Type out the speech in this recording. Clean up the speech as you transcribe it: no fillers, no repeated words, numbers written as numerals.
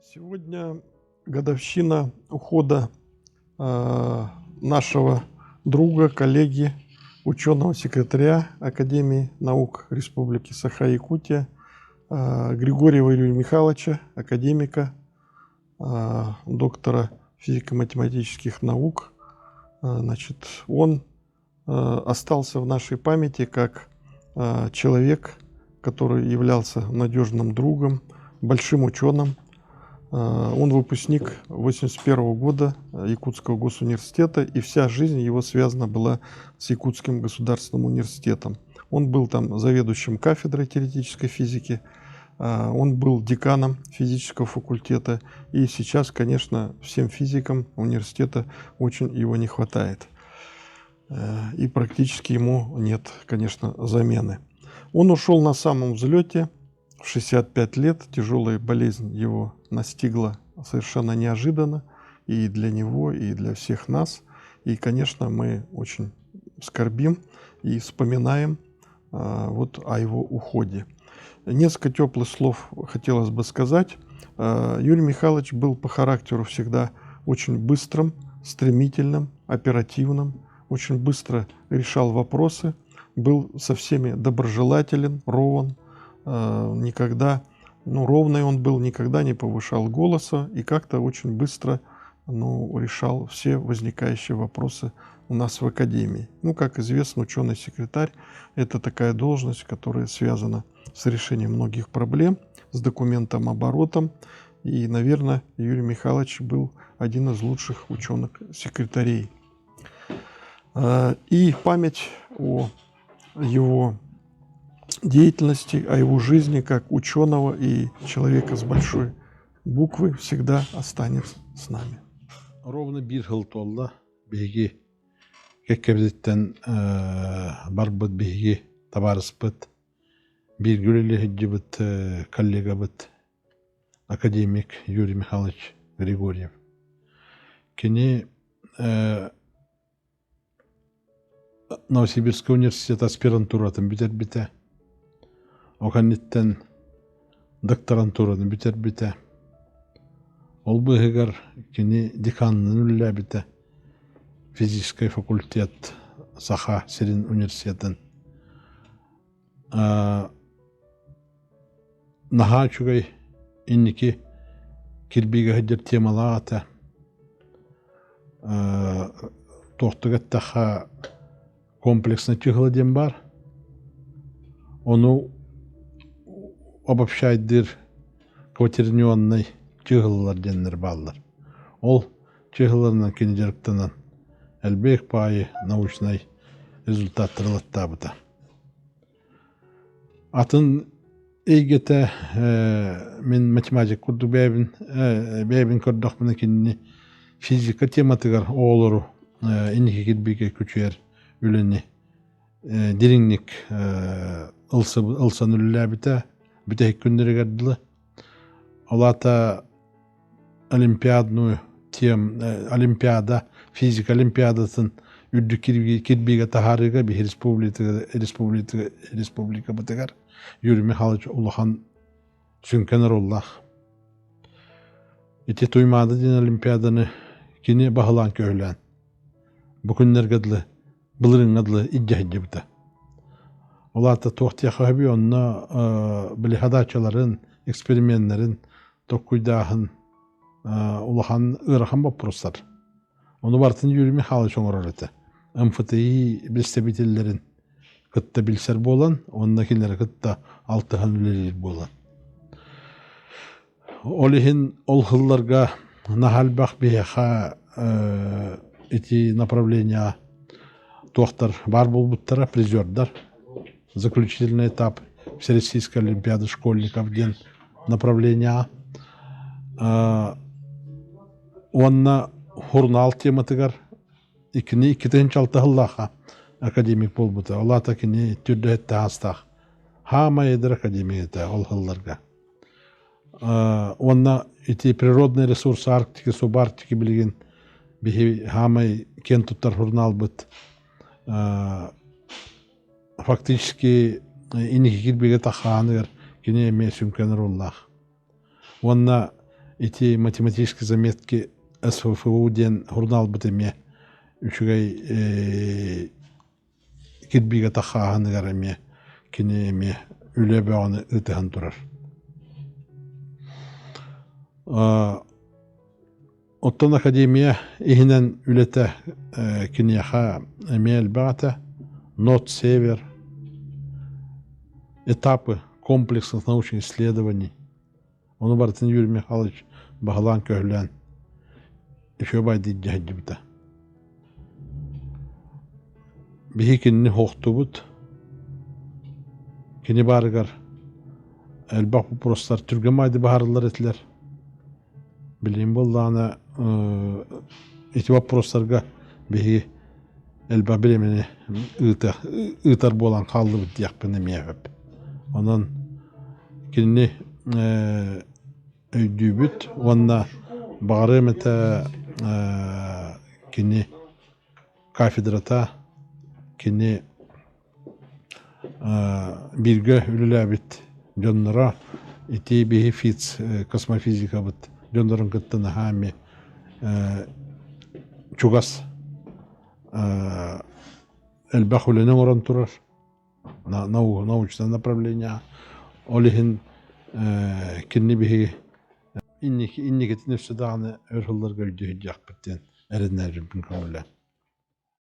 Сегодня годовщина ухода нашего друга, коллеги, ученого-секретаря Академии наук Республики Саха-Якутия Григорьева Юрия Михайловича, академика, доктора физико-математических наук. Значит, он остался в нашей памяти как человек, который являлся надежным другом, большим ученым. Он выпускник 1981 года Якутского госуниверситета, и вся жизнь его связана была с Якутским государственным университетом. Он был там заведующим кафедрой теоретической физики, он был деканом физического факультета, и сейчас, конечно, всем физикам университета очень его не хватает. И практически ему нет, конечно, замены. Он ушел на самом взлете в 65 лет. Тяжелая болезнь его настигла совершенно неожиданно и для него, и для всех нас. И, конечно, мы очень скорбим и вспоминаем вот о его уходе. Несколько теплых слов хотелось бы сказать. Юрий Михайлович был по характеру всегда очень быстрым, стремительным, оперативным, очень быстро решал вопросы, был со всеми доброжелателен, ровен, никогда, ну, ровный он был, никогда не повышал голоса и как-то очень быстро, ну, решал все возникающие вопросы у нас в академии. Ну, как известно, ученый-секретарь – это такая должность, которая связана с решением многих проблем, с документооборотом. И, наверное, Юрий Михайлович был один из лучших ученых-секретарей. И память о его деятельности, о его жизни как ученого и человека с большой буквы всегда останется с нами. Ровно биир сыл туолла биһиги кэккэбититтэн барбыт биһиги табаарыспыт бииргэ үлэлии сылдьыбыт коллегабыт академик Юрий Михайлович Григорьев. Кини Новосибирскай университет аспирантуратын бүтэрбитэ. Ол кэнниттэн докторантураны бүтэрбитэ. Ол быыһыгар кини деканынан үлэлээбитэ. Физическэй факультет Саха сирин университетын. Наһаа үчүгэй инники кирбиигэ сылдьар темалаах этэ. Туохтук эттэххэ комплекснай чыһыла диэн баар. Ону обобщайдыыр кватернионнай чыһылалар диэннэр бааллар. Ол чыһыларынан кини дьарыктанан элбэх баайы научнай результаттары ылаттаабыта. Атын эйгэтэ мин математик курдук бэйэбин бэйэбин көрдөхпүнэ кинини физика тематыгар оҕолору инники кирбиигэ күчүйэр үлэни дириҥник ылсан үлэлээбитэ бүтэһик күннэригэр дылы. Ол аата олимпиадную тем олимпиада физика олимпиадатын үрдүк кирбиигэ таһаарыыга биһи республика республика республикабытыгар Юрий Михайлович улахан сүҥкэн оруоллаах. Ити Туймаада диэн олимпиаданы кини баһылаан көһүлээн бу күннэргэ дылы былырыыҥҥа дылы илдьэ сылдьыбыта. Ол аата туох диэххэ сөбүй онно били хадааччыларын, эксперименнэрин толкуйдааһын улахан ыарахан боппуруостар. Ону барытын Юрий Михайлович оҥорор этэ. МФТИ представителлэрин кытта билсэр буолан, уонна кинилэри кытта алтыһан үлэлиир буолан. Ол иһин ол сылларга наһаа элбэх биһиэхэ ити направление туохтар баар буолбуттара, призердар. Заключительный этап Всероссийской олимпиады школьников диэн направление. Уонна журнал тематыгар иккини иккитин чалтаһыллааха академик буолбута. Ол аата кини түрдэһитте аастаах. Хаамай эдэр академия этэ ол сылларга. Уонна ити природный ресурс Арктики, субарктики билигин биһи хаамай киэн туттар журналбыт фактически инники кирбигэ тахааныгар кини эмиэ сүҥкэн оруоллаах. Уонна Ити математические заметки СФФУ диэн сурунаалбыт эмиэ үчүгэй кирбиигэ таххааһыныгар эмиэ кини эмиэ үлэ бөҕөнү ыытыһан турар. Оттон академия иһинэн үлэтэ киниэхэ эмиэ элбэх этэ. Нот Север, этапы комплексных научных исследований. Ону барытын Юрий Михайлович баһылаан-көһүлээн үчүгэй баайдыы дьаһайдыбыта. Биһи кинини суохтубут. Кини баарыгар элбэх боппуруостар түргэн баайды баһарыллар этилэр. Билигин буоллаҕына ити боппуруостарга биһиги элбэх бириэмэни ыыта ыытар буолан хааллыбыт диэхпин эмиэ сөп. Онон кинини өйдүүбүт уонна баҕарыам этэ кини кафедрата, кини бииргэ үлэлээбит дьонноро ити биһи ФИЦ космофизикабыт дьоннорун кытта наһаа эмиэ чугас элбэх үлэни оҥорон турар научное направление ол иһин кинини биһиги инникитин өссө даҕаны өр сылларга өйдүү сылдьыахпыт диэн эрэнэрбин көҥүллээн.